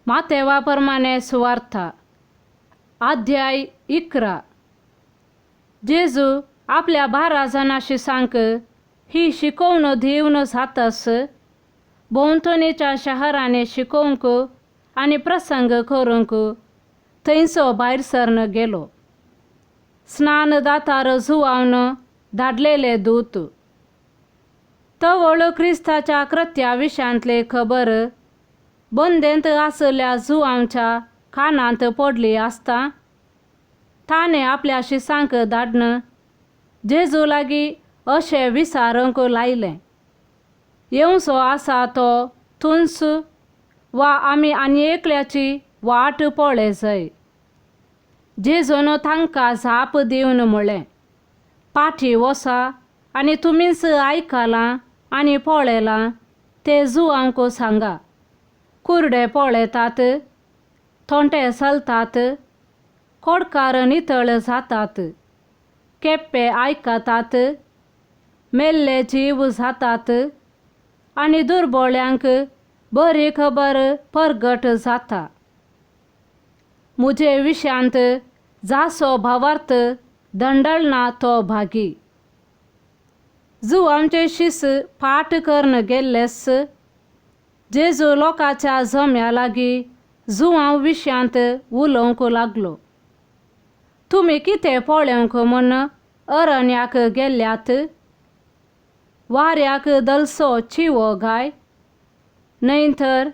मातेवा प्रमाणे सुवार्था अध्याय 11. जेजू आपल्या 12 जाणांशी सांग ही शिकवण दिवन जातस भोंवतणीच्या शहरांनी शिकोवंक आनी प्रसंग करूंक थंयसो भायर सरन गेलो. स्नानदातार जुवावन धाडलेले दूत. तवळ क्रिस्ताच्या कृत्या विशयांतली खबर बंदेंत आशिल्ल्या जुवांच्या कानांत पडली आसता ताणें आपल्या शिसांक धाडन जेजू लागीं अशें विचारूंक लायलें, येवचो आसा तो तूंच वा आमी आनी एकल्याची वाट पळय जाय. जेजून तांकां जाप दिवन म्हळें, पाटी वसा आनी तुमीच आयकलां आनी पळयलां ते जुवांक सांगा. कुर्डे पळयतात, थोंटे चलतात, कोडकार नितळ जातात, केप्पे आयकतात, मेल्ले जीव जातात आनी दुर्बोळ्यांक बरी खबर परगट जाता. म्हजे विशयांत जासो भावार्थ दंडळना तो भागी. जुवांचे शीस पाठ करून गेल्लेस जेजू लोकांच्या जम्या लागीं जुवां विशयांत उलोवंक लागलो. तुमी कितें पळोवंक म्हूण अरण्याक गेल्यात? वाऱ्याक दलसो चिवो गाय? न्हय तर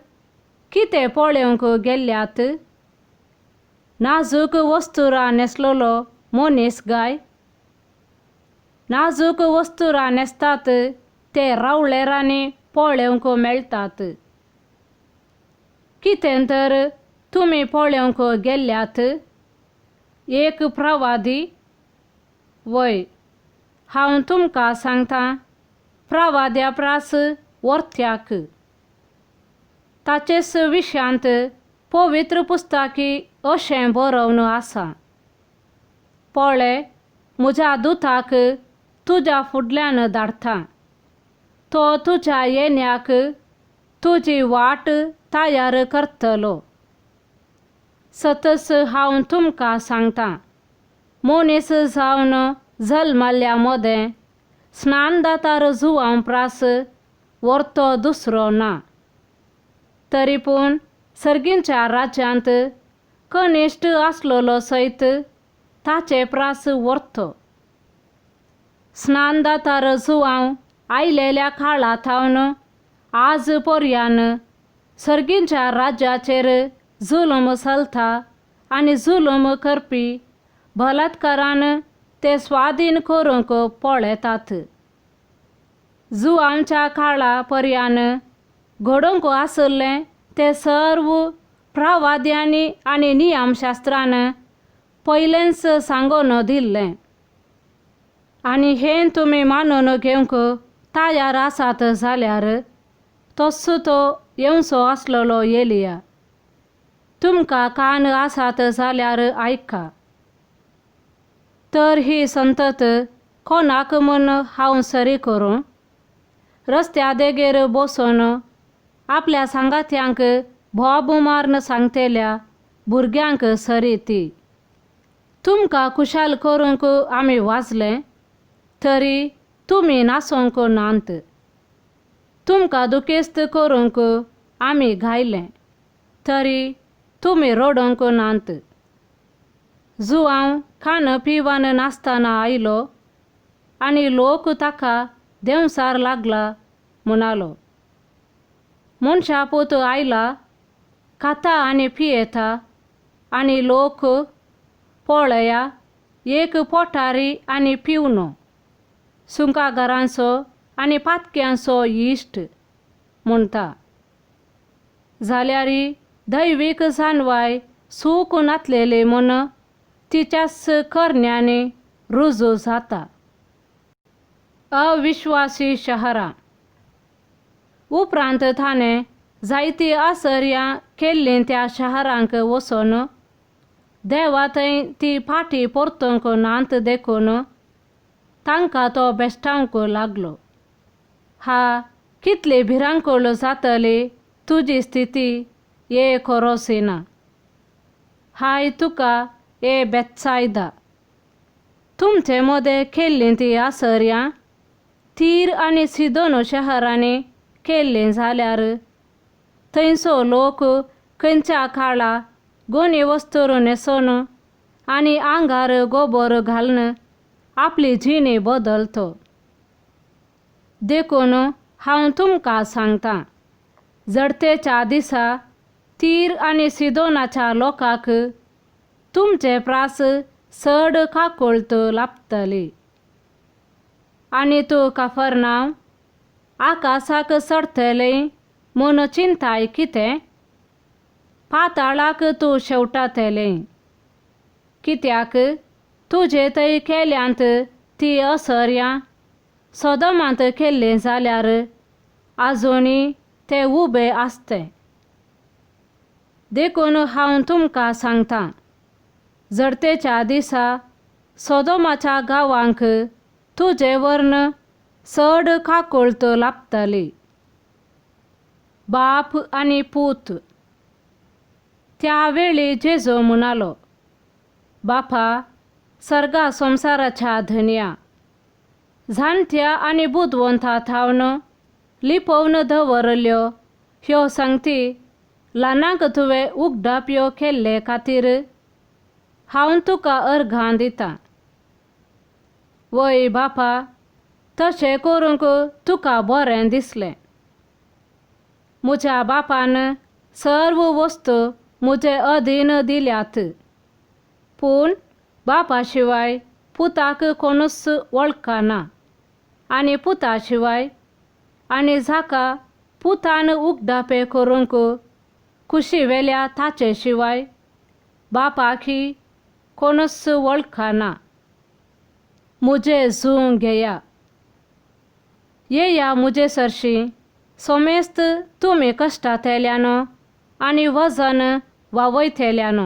कितें पळोवंक गेल्यात? नाजूक वस्तुरां न्हेसलेलो मनीस गाय? नाजूक वस्तुरां न्हेसतात ते रावळेरांनी पळोवंक मेळटात. कितें तर तुमी पळोवंक गेल्यात? एक प्रवादी? वय, हांव तुमकां सांगता, प्रवाद्या प्रास वर्त्याक. ताचेच विशयांत पवित्र पुस्तकी अशें बरोवन आसा, पळय म्हज्या दुताक तुज्या फुडल्यान धाडटा, तो तुज्या येण्याक तुजी वाट तयार करतलो. सतच हांव तुमकां सांगता, मनीस जावन जल्मल्ल्या मदें स्नानदातार जुवां प्रास व्हरतो दुसरो ना. तरी पूण सर्गींच्या राज्यांत कनिश्ट आसलेलो सयत ताचे प्रास व्हरतो. स्नानदातार जुवांव आयलेल्या काळा थावन आज पर्यान सर्गींच्या राज्याचेर जुलूम चलता आनी जुलूम करपी बलात्कारान ते स्वाधीन करूंक पळयतात. जुवांच्या काळा पर्यान घडोवंक आशिल्लें ते सर्व प्रवाद्यांनी आनी नियमशास्त्रान पयलेंच सांगून दिल्लें आनी हें तुमी मानून घेवंक तयार आसात जाल्यार तोच तो येवचो आसलेलो एलिया. तुमकां कान आसात जाल्यार आयका. तर ही संतत कोणाक म्हूण हांव सरी करूं? रस्त्या देगेर बसून आपल्या सांगात्यांक बोब मारून सांगतल्या भुरग्यांक सरी ती. तुमकां खुशाल करूंक आमी वाजले तरी तुमी नाचोंक नात. तुमकां दुखेस्त करूंक आमी गायलें तरी तुमी रडोवंक नात. जुवांव खाण पिवन नासतना आयलो आनी लोक ताका देंवचार लागला म्हणालो. मनशा पूत आयला, खाता आनी पियेता आनी लोक पळया एक पोटारी आनी पिवनो, सुंकागारांचो आनी पातक्यांचो इश्ट म्हणटा. जाल्यार दैवीक जानवाय सूख नातलेली म्हूण तिच्याच करण्यांनी रुजू जाता. अविश्वासी शहरां. उपरांत ताणें जायतीं आसर्यां केल्लीं त्या शहरांक वचून देवा थंय ती फाटी परतूंक नात देखून तांकां तो बेश्टावंक लागलो. हा, कितली भिरांकूळ जातली तुजी स्थिती ए कोरोसिना, हाय तुका ए बेत्सायदा, तुमचे मदें केल्लीं ती आसर्यां तीर आनी सिदोन शहरांनी केल्लीं जाल्यार थंयचो लोक खंयच्या काळा गोनी वस्तूर न्हेसोन आनी आंगार गोबोर घालून आपली जिणी बदलतो. देखून हांव तुमकां सांगता, जडतेच्या दिसा तीर आनी सिदोनाच्या लोकांक तुमचे प्रास चड काकुळट लाबतली. आनी तूं काफरनांव आकाशाक चडटलें म्हूण चिंताय कितें? पाताळाक तूं शेवटातलें. कित्याक तुजे थंय केल्यांत ती असर्यां सोदोमांत केल्लीं जाल्यार आजुनी ते उबे आसते. देखून हांव तुमकां सांगता, जडतेच्या दिसा सोदोमाच्या गांवांक तुजे वर्ण चड काकुळट लाबतली. बाप आनी पूत. त्या वेळी जेजू म्हणालो, बापा सर्गा संवसाराच्या धनया, जाणट्या आनी बुदवंता थावन लिपोवन दवरल्यो ह्यो सांगती ल्हानांक तुवें उगडाप्यो केल्ले खातीर हांव तुका अर्घां दितां. वय बापा, तशें करूंक तुका बरें दिसलें. म्हज्या बापान सर्व वस्तू म्हजे अधीन दिल्यात, पूण बापा शिवाय पुताक कोणूच वळखना आनी पुता शिवाय आनी जाका पुतान उगडापे करूंक खुशी वेल्या ताचे शिवाय बापाकी कोणूच वळखना. म्हजें जूं घेया, येया म्हजे सरशी सोमेस्त तुमी कश्टांतल्यान आनी वजन वावयतल्यान,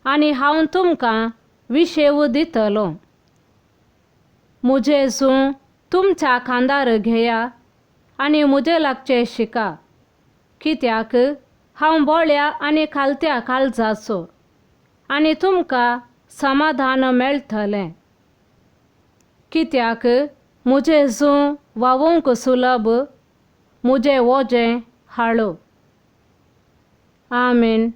आनी हांव तुमकां विशेव दितलो. म्हजें जूं तुमच्या खांदार घेया आनी म्हजे लागचें शिका, कित्याक हांव बोळ्या आनी खालत्या काळजाचो, आनी तुमकां समाधान मेळटलें. कित्याक म्हजें जूं वावोवंक सुलभ, म्हजें वजें हाळो. आमेन.